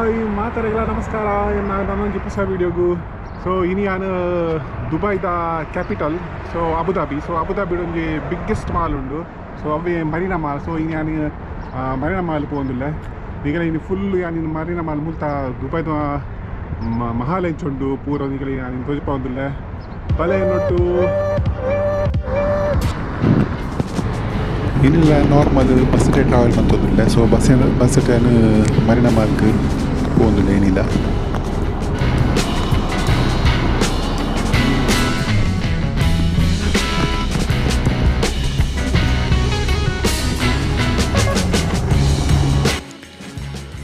Hi ಮಾತಾರೆಗಳ ನಮಸ್ಕಾರ. ನಾನೊಂದು ಹೊಸ ವೀಡಿಯೋಗು. ಸೊ ಇನಿ ಯಾನ್ ದುಬೈದ capital, so Abu Dhabi. So Abu Dhabi ಒಂಜಿ ಬಿಗ್ಗೆಸ್ಟ್ ಮಾಲ್ ಉಂಡು. ಸೊ ಅವೇ ಮರೀನಾ ಮಾಲ್. ಸೊ ಇನಿ ಯಾನ್ ಮರೀನಾ ಮಾಲ್ ಪೋವೊಂದುಲ್ಲೆ. ನಿಗಲ ಇನಿ ಫುಲ್ ಯಾನ್ ಮರೀನಾ ಮಾಲ್ ಮುಲ್ತ ದುಬೈದ ಮಹಾಲ್ ಎಂಚ ಉಂಡು ಪೂರ ನಿಗಲ ಯಾನ್ ತೋಜಿಪಾವೊಂದುಲ್ಲೆ. ಬಲೆ ನೊಟ್ಟು ಇನ್ನಿಲ್ಲ ನಾರ್ಮಲ್ ಬಸ್ ಟ್ರಾವೆಲ್ ಮಂತೊಂದುಲ್ಲೆ. ಸೊ ಬಸ್ ಬಸ್ ಯಾನ್ ಮರೀನಾ ಮಾಲ್ಗ್ ಪೋವೊಂದುಲ್ಲೆ ಏನಿಲ್ಲ.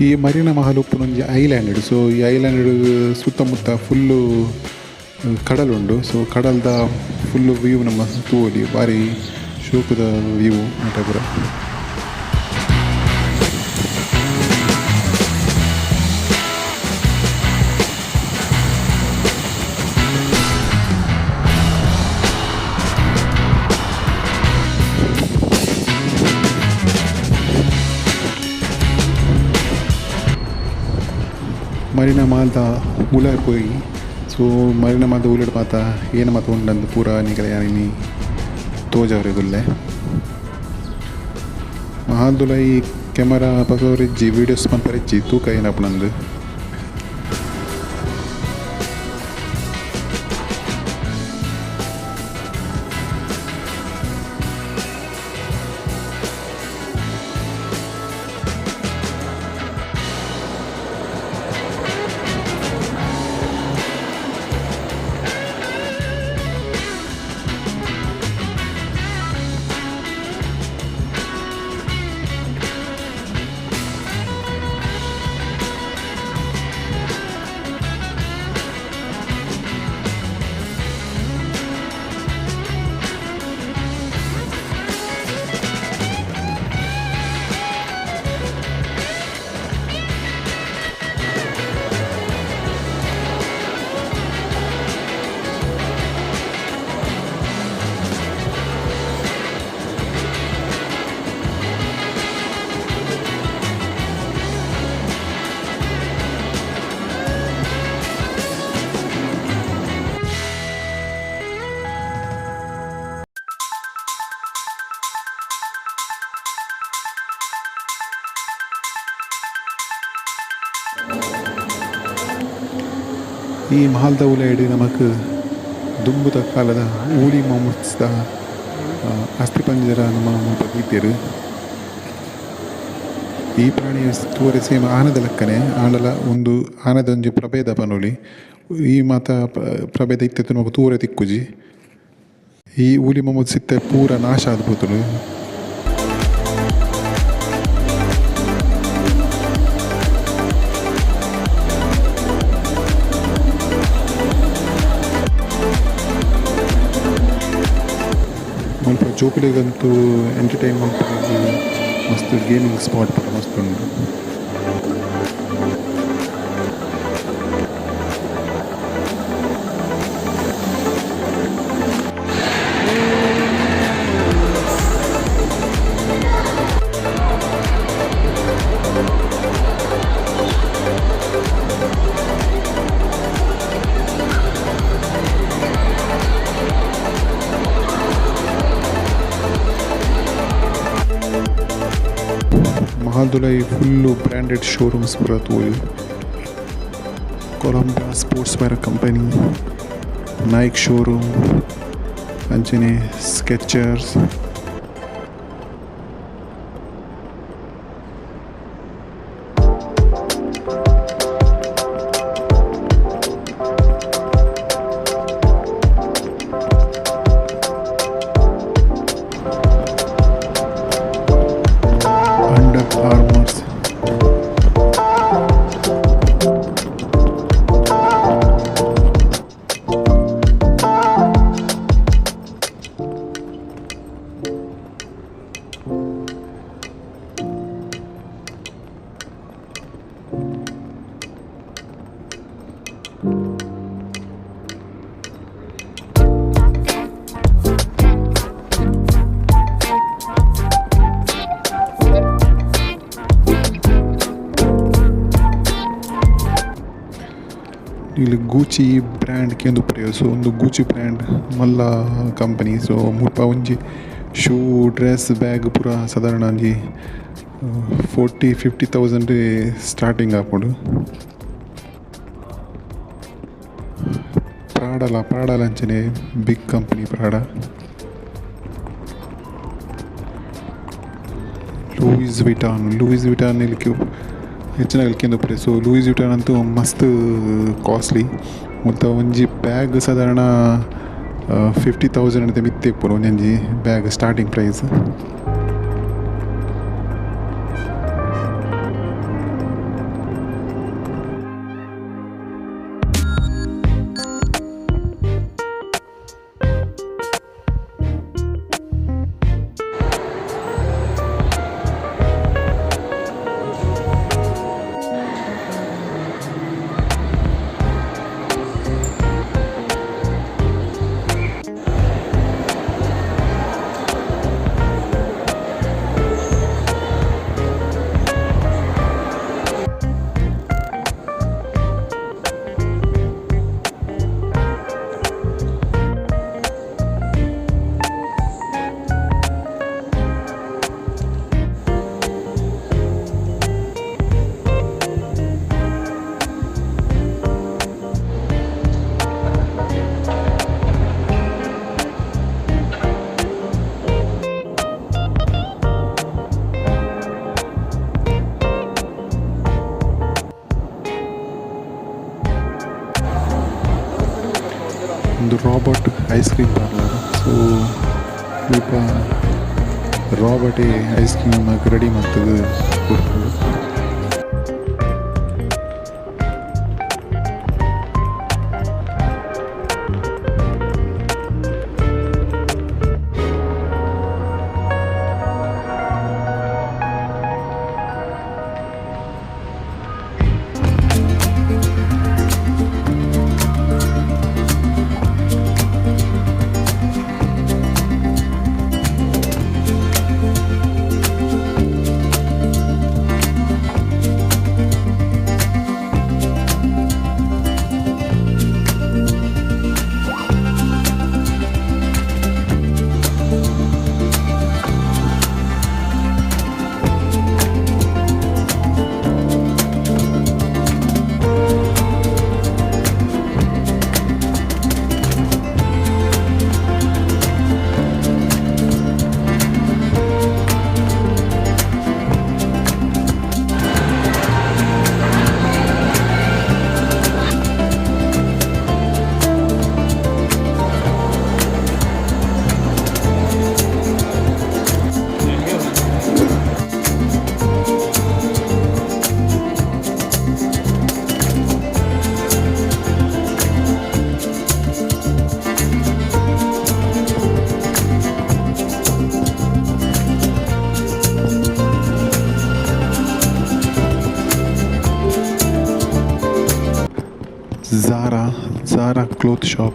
ಈ ಮರೀನಾ ಮಹಲ್ ಉಪ್ಪುನೊಂಜಿ ಐಲ್ಯಾಂಡ್. ಸೊ ಈ ಐಲ್ಯಾಂಡ್ ಸುತ್ತಮುತ್ತ ಫುಲ್ಲು ಕಡಲ್ ಉಂಡು. ಸೊ ಕಡಲ್ದ ಫುಲ್ಲು ವ್ಯೂ ನಮ್ಮ ತೂವೊಲಿ, ಬಾರಿ ಶೋಕುದ ವ್ಯೂ ಮಾತ ಪೂರ. ಮರೀನಾ ಮಾಲ್ದ ಉಲಾಯಿ ಪೋಯಿ. ಸೊ ಮರೀನಾ ಮಾಲ್ದ ಉಲಾಯಿಡ್ ಮಾತ ಏನ ಮಾತ ಉಂಡಂದು ಪೂರ ನಿಕಲೆ ಯಾನ್ ಇನಿ ತೋಜವರೆಗುಲ್ಲೆ. ಮಹಾಲ್ದುಲಾಯಿ ಕ್ಯಾಮರಾ ಪಸೋರಿಜ್ಜಿ, ವೀಡಿಯೋಸ್ ಮನ್ಪರೆಜ್ಜಿ, ತೂಕ ಏನಾಪುಂಡು. ಈ ಮಹಲ್ದ ಉಲಾಯಿಡ್ ನಮಕ್ ದುಂಬುದ ಕಾಲದ ಊಲಿ ಮಾಮೂತ್ಸ್ದ ಅಸ್ಥಿಪಂಜರ ನಮ ಮುಲ್ಪ ದೀತೆರ್. ಈ ಪ್ರಾಣಿ ತೂವರೆ ಸೇಮ್ ಆನೆದ ಲೆಕ್ಕನೆ, ಆಂಡಲ ಉಂದು ಆನೆದ ಒಂಜಿ ಪ್ರಭೇದ ಪನೊಲಿ. ಈ ಮಾತ ಪ್ರಭೇದ ಇತ್ತೆ ನಮಕ್ ತೂವರೆ ತಿಕ್ಕುಜಿ. ಈ ಊಲಿ ಮಾಮೂತ್ಸ್ ಇತ್ತೆ ಪೂರ ನಾಶ ಆದ್ ಪೋತುಂಡು. ಮುಲ್ಪ ಜೋಕುಲೆಗಂತೂ ಎಂಟರ್ಟೈನ್ಮೆಂಟ್ ಮಸ್ತ್ ಗೇಮಿಂಗ್ ಸ್ಪಾಟ್ ಪೂರ ಮಸ್ತ್ ಉಂಡು. ಮಹಾಲ್ದುಲೈ ಫುಲ್ಲು ಬ್ರ್ಯಾಂಡೆಡ್ ಶೋರೂಮ್ಸ್ ಪೂರ ತೂವೊಲಿ. Columbia sports wear company, Nike showroom, ಅಂಚನೆ ಸ್ಕೆಚರ್ಸ್. Under armours. ಇಲ್ಲಿ ಗೂಚಿ ಬ್ರ್ಯಾಂಡ್ ಕೇಂದು ಉಪ್ಪುರೆ. ಸೊ ಉಂದು ಗೂಚಿ ಬ್ರ್ಯಾಂಡ್ ಮಲ್ಲ ಕಂಪನಿ. ಸೊ ಮುಲ್ಪ ಒಂಜಿ ಶೂ ಡ್ರೆಸ್ ಬ್ಯಾಗ್ ಪೂರ ಸಾಧಾರಣ ಒಂಜಿ 40-50 ತೌಸಂಡ್ ಸ್ಟಾರ್ಟಿಂಗ್ ಆಪುಂಡು. ಪ್ರಾಡಲ, ಪ್ರಾಡಲ ಅಂಚನೆ ಬಿಗ್ ಕಂಪನಿ ಪ್ರಾಡ. ಲೂಯಿಸ್ ವಿಟಾನ್, ಲೂಯಿಸ್ ವಿಟಾನ್ ನಿಲ್ಕೆ ಹೆಚ್ಚಿನ ಕೇಂದು. ಸೊ ಲೂಯಿಸ್ ವಿಟಾನ್ ಅಂತೂ ಮಸ್ತ್ ಕಾಸ್ಟ್ಲಿ. ಮುಲ್ಪ ಒಂಜಿ ಬ್ಯಾಗ್ ಸಾಧಾರಣ 50,000 ಅಂತ ಮಿತ್ತೆ ಇಪ್ಪುಂಡು, ಒಂಜೊಂಜಿ ಬ್ಯಾಗ್ ಸ್ಟಾರ್ಟಿಂಗ್ ಪ್ರೈಸ್. ಒಂದು robot ice cream parlour. So ಮುಲ್ಪ ರಾಬರ್ಟೇ ಐಸ್ ಕ್ರೀಮ್ ರೆಡಿ ಮಲ್ತುದು ಕೊರ್ಪುಂಡು. Zara, Zara cloth shop.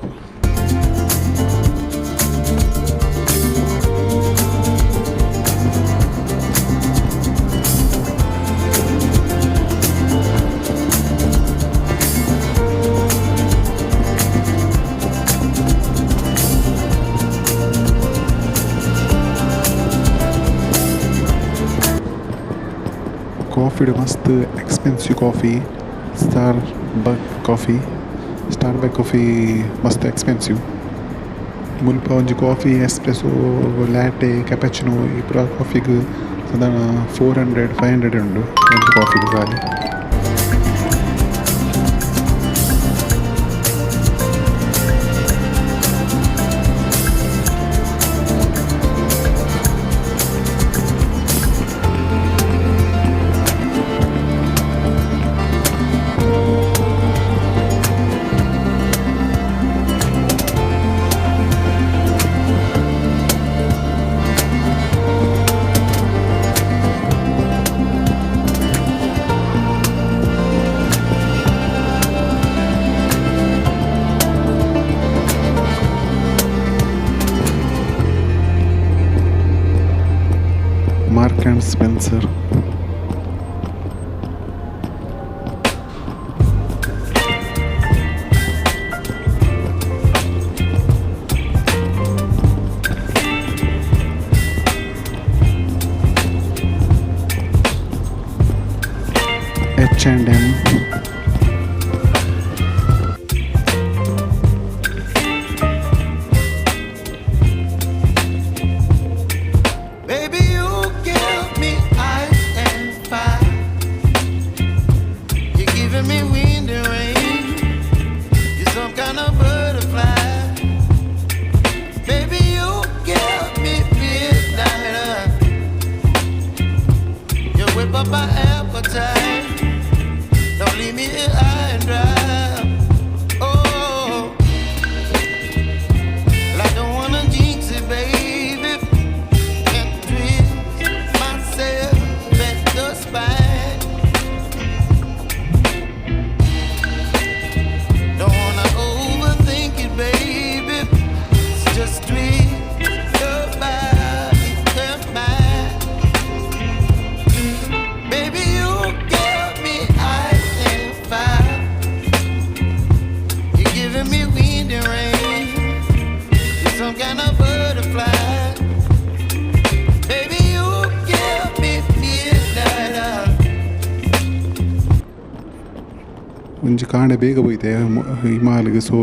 Coffee ಮಸ್ತ್ expensive coffee, Starbuck coffee. Starbuck coffee ಮಸ್ತ್ ಎಕ್ಸ್ಪೆನ್ಸಿವ್. ಮುಲ್ಪ ಒಂಜಿ ಕಾಫಿ, ಎಸ್ಪ್ರೆಸೋ, ಲ್ಯಾಟೆ, ಕ್ಯಾಪಚಿನೋ ಈ ಪೂರ ಕಾಫಿಗ್ ಸಾಧಾರಣ 400, 500 ಉಂಡು ಒಂಜಿ ಕಾಫಿಗ್ ಖಾಲಿ. Mark and Spencer. H&M. Baby, you give me ice and fire. You're giving me wind and rain. You're some kind of butterfly. Baby, you give me midnight. You whip up my appetite. Don't leave me here high and dry. Oh, well, I don't wanna jinx it, baby. Can't twist myself at the spine. Don't wanna overthink it, baby. It's just twist your body and mine. Baby, you give me ice and fire. You're giving me wind and rain. You're some kind of butterfly. Baby, you give me midnight. ಒಂಜಿ ಕಾಂಡೆ ಬೇಗ ಪೋಯಿತೆ ಈ ಮಾಲ್ಗ್. ಸೊ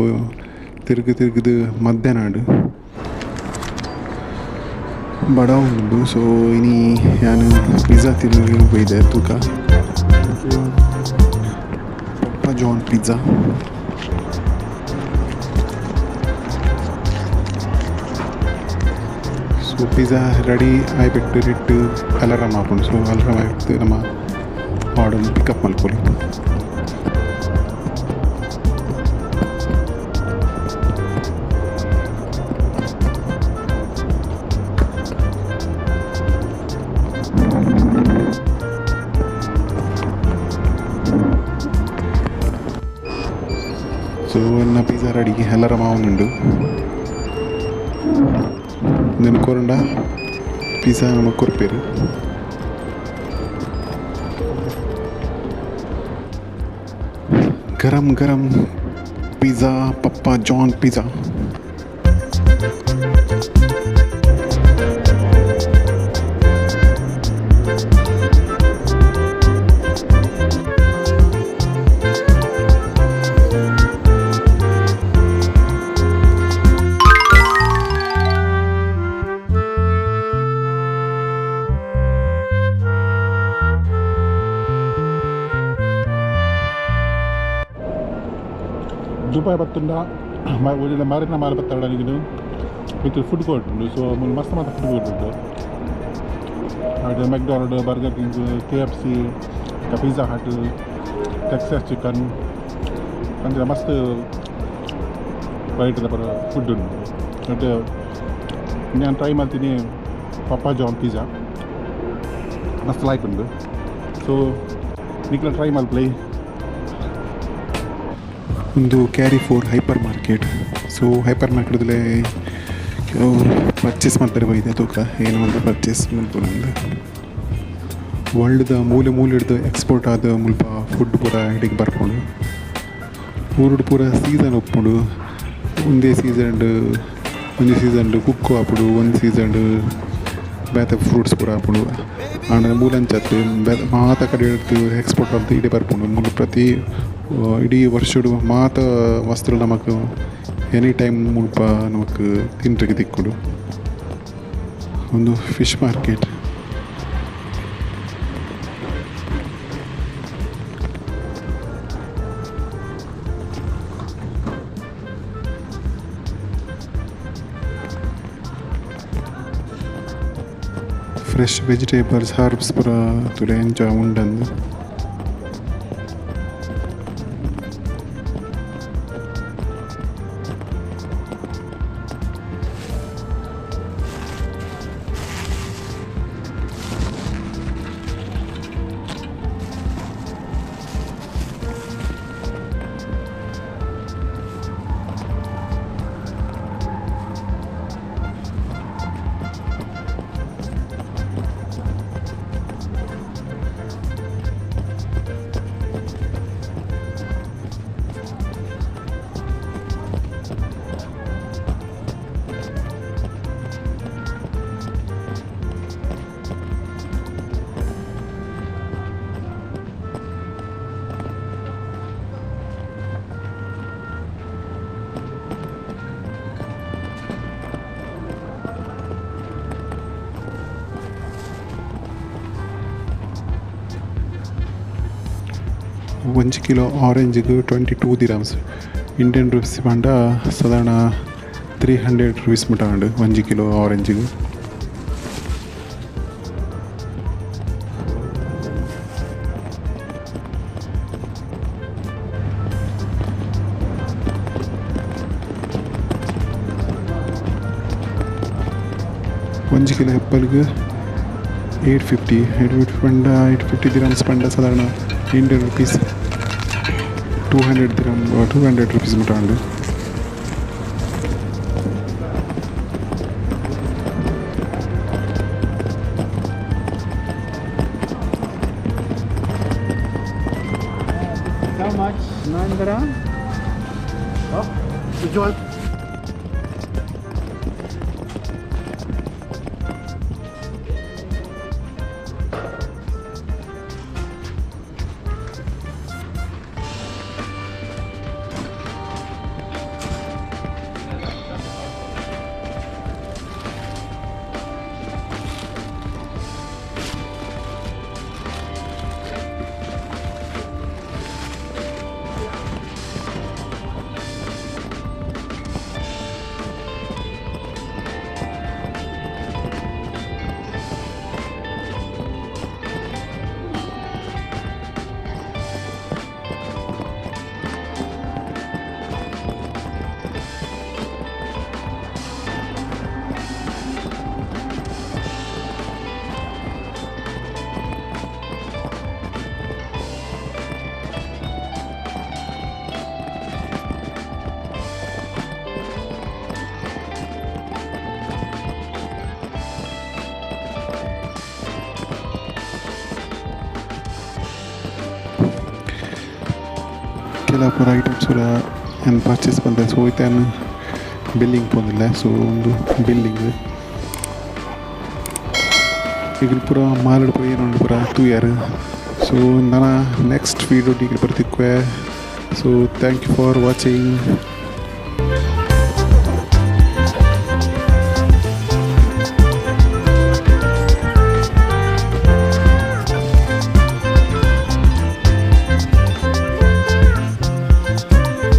ತಿರುಗು ತಿರುಗುದು ಮಧ್ಯಾಹ್ನ ಆಂಡ್. ಬಡ ಉಂಡು. ಸೊ ಇನಿ ಯಾನ್ ಪಿಜ್ಜಾ ತಿನ್ನರೆ ಪೋಯಿದೆ ತೂಕ. Papa John pizza. So pizza ready ಆಯ್ಬಿಟ್ಟು ರಿಟ್ಟು alarm ಆಪುಂಡು. ಸೊ ಅಲಾರಾಮ್ ಆಯ್ತು ನಮ್ಮ ಆರ್ಡರ್ ಪಿಕಪ್ ಮಲ್ಪೊಲಿ. ಸೊ ಎನ್ನ ಪಿಜ್ಜಾ ರೆಡಿ, ಅಲಾರಾಮ್ ಆವೊಂದುಂಡು. ಉಂದೆನ್ ಕೊರಂಡ ಪಿಜ್ಜಾ ನಮ ಕೊರ್ಪೆರ್. ಗರಂ ಗರಂ pizza, Papa John pizza. Dubai ಬತ್ತುಂಡ ಒಳ್ಳೆ ಮರಿನ ಮಾಲ್ ಬತ್ತಾಡ ನಿಗು ವಿತ್ ಫುಡ್ ಕೋರ್ಟ್ ಉಂಡು. ಸೊ ಮುಲ್ ಮಸ್ತ್ ಮಸ್ತ್ ಫುಡ್ ಕೋರ್ಟ್ ಉಂಡು. ಅದು McDonald, Burger King, KFC, pizza Hut, Texas chicken ಅಂದರೆ ಮಸ್ತ್ ವೆರೈಟಿದ ಪೂರ ಫುಡ್ ಉಂಡು. ಬಟ್ ನಾನು ಟ್ರೈ ಮಾಡ್ತೀನಿ ಪಪ್ಪಾ ಜಾನ್ ಪಿಜ್ಜಾ, ಮಸ್ತ್ ಲೈಕ್ ಉಂಡು. ಸೊ ನಿಕ್ಲ ಟ್ರೈ ಮಲ್ಪಲೆ. ಒಂದು Carrefour hyper market. So hyper ಮಾರ್ಕೆಟ್ದಲ್ಲಿ ಕೆಲವು ಪರ್ಚೇಸ್ ಮಾಡ್ತಾರೆ ಬೈದೆ ತೂಕ ಏನು ಅಂತ ಪರ್ಚೇಸ್ ಮಲ್ಪುನಂದು. ವರ್ಲ್ಡ್ದ ಮೂಲೆ ಮೂಲೆ ಹಿಡ್ದು ಎಕ್ಸ್ಪೋರ್ಟ್ ಆದ ಮುಲ್ಪ ಫುಡ್ ಪೂರ ಇಡಿಗೆ ಬರ್ಪುಂಡು. ಊರುಡು ಪೂರ ಸೀಸನ್ ಉಪ್ಪುಂಡು. ಒಂದೇ ಸೀಸನ್ಡ್ ಒಂಜಿ ಸೀಸನ್ಡ್ ಕುಕ್ಕು ಆಪುಂಡು, ಒಂಜಿ ಸೀಸನ್ಡ್ ಬೇತೆ ಫ್ರೂಟ್ಸ್ ಪೂರ ಆಪುಂಡು. ಆಂಡ ಮೂಲಂಚತ್ ಬೇತೆ ಮಾತ ಕಡೆ ಹಿಡ್ದು ಎಕ್ಸ್ಪೋರ್ಟ್ ಆದ್ ಇಡೆ ಬರ್ಪುಂಡು. ಮೂಲು ಪ್ರತಿ ಇಡೀ ವರ್ಷಡು ಮಾತ ವಸ್ತುಲು ನಮಕ್ ಎನಿ ಟೈಮ್ ಮುಲ್ಪ ನಮಕ್ ತಿನ್ರೆಗ್ ತಿಕ್ಕುಂಡು. ಒಂದು fish market. Fresh vegetables, herbs ಪೂರ ತೂಲೆ ಎಂಚ ಉಂಡಂದು. ಒಂಜಿ ಕಿಲೋ ಆರೆಂಜ್ಗ್ 22 ದಿರಮ್ಸ್. ಇಂಡಿಯನ್ ರುಪೀಸ್ ಪಂಡ ಸಾಧಾರಣ 300 ರುಪೀಸ್ ಮುಟ ಉಂಡು ಒಂಜಿ ಕಿಲೋ ಆರೆಂಜ್ಗ್. ಒಂಜಿ ಕಿಲೋ ಆ್ಯಪಲ್ಗ್ 850. 850 ಪಂಡ, 850 ದಿರಮ್ಸ್ ಪಂಡ ಸಾಧಾರಣ Indian rupees 200 dirham, 200 rupees ಮುಟ ಉಂಡು. How much? 9 dirham? Oh, which one? ಕೆಲವು ಪೂರ ಐಟಮ್ಸ್ ಪೂರ ಯಾನ್ ಪರ್ಚೇಸ್ ಮಲ್ತೆ. ಸೊ ಇತ್ತೆ ಯಾನ್ ಬಿಲ್ಲಿಂಗ್ ಪೋಂದಿಲ್ಲೆ. ಸೊ ಉಂದು ಬಿಲ್ಲಿಂಗ್. ನಿಕುಲು ಪೂರ ಮಾಲ್ಡ್ ಪೂರ ಏನುಂಡು ಪೂರ ತೂಯರ್. ಸೊ ನನ ನೆಕ್ಸ್ಟ್ ವೀಡಿಯೋ ನಿಕುಲು ಪೂರ ತಿಕ್ಕುವೆ. So thank you for watching.